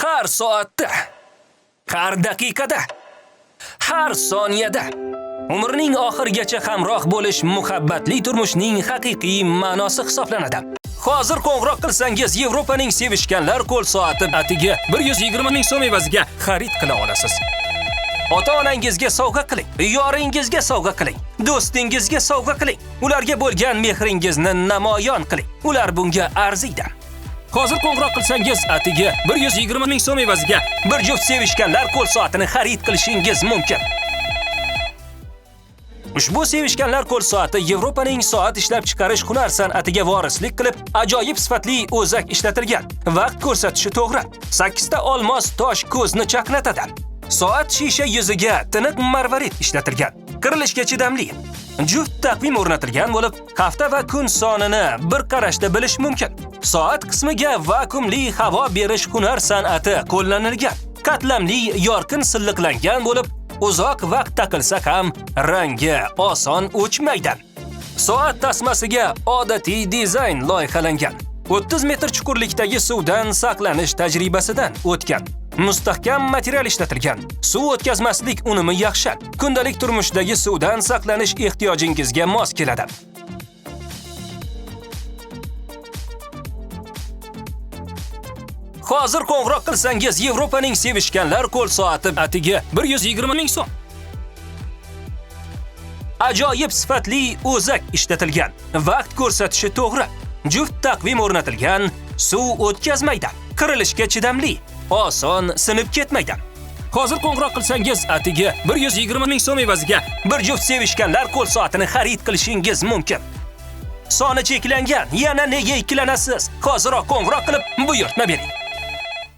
Har soatda, har daqiqada, har soniyada umrning oxirigacha hamroh bo'lish muhabbatli turmushning haqiqiy ma'nosi hisoblanadi. Hozir qo'ng'iroq qilsangiz, Yevropaning sevishganlar qo'l soati atigi 120 ming so'm evaziga xarid qila olasiz. Ota-onangizga sovg'a qiling, yoringizga sovg'a qiling, do'stingizga sovg'a qiling. Ularga bo'lgan mehringizni namoyon qiling. Ular bunga arziydi. Hozir qo'ng'iroq qilsangiz, atigi 120 ming so'm evaziga bir juft sevishganlar qo'l soatini xarid qilishingiz mumkin. Ushbu sevishganlar qo'l soati Yevropaning soat ishlab chiqarish hunar san'atiga vorislik qilib, ajoyib sifatli o'zak ishlatilgan. Vaqt ko'rsatishi to'g'ri. 8 ta olmos tosh ko'zni chaqnatadi. Soat shisha yuziga tiniq marvarid ishlatilgan. Qirilishga chidamli. Juft taqvim o'rnatilgan bo'lib, hafta va kun sonini bir qarashda bilish mumkin. Soat qismiga vakuumli havo berish hunar san'ati qo'llanilgan. Qatlamli yorqin silliqlangan bo'lib, uzoq vaqt taqilsa ham rangi oson o'chmaydi. Soat tasmasiga odatiy dizayn loyihalangan. 30 metr chuqurlikdagi suvdan saqlanish tajribasidan o'tgan. Mustahkam material ishlatilgan. Suv o'tkazmaslik unumi yaxshi. Kundalik turmushdagi suvdan saqlanish ehtiyojingizga mos keladi. Hozir qo'ng'iroq qilsangiz, Yevropaning sevishganlar qo'l soati atigi 120 ming so'm. Ajoyib sifatli o'zak ishlatilgan. Vaqt ko'rsatishi to'g'ri. Juft taqvim o'rnatilgan, suv o'tkazmaydi. Qirilishga chidamli, oson sinib ketmaydi. Hozir qo'ng'iroq qilsangiz, atigi 120 ming so'm evaziga bir juft sevishganlar qo'l soatini xarid qilishingiz mumkin. Soni cheklangan, yana nega ikkilanasiz? Hoziroq qo'ng'iroq qilib buyurtma bering.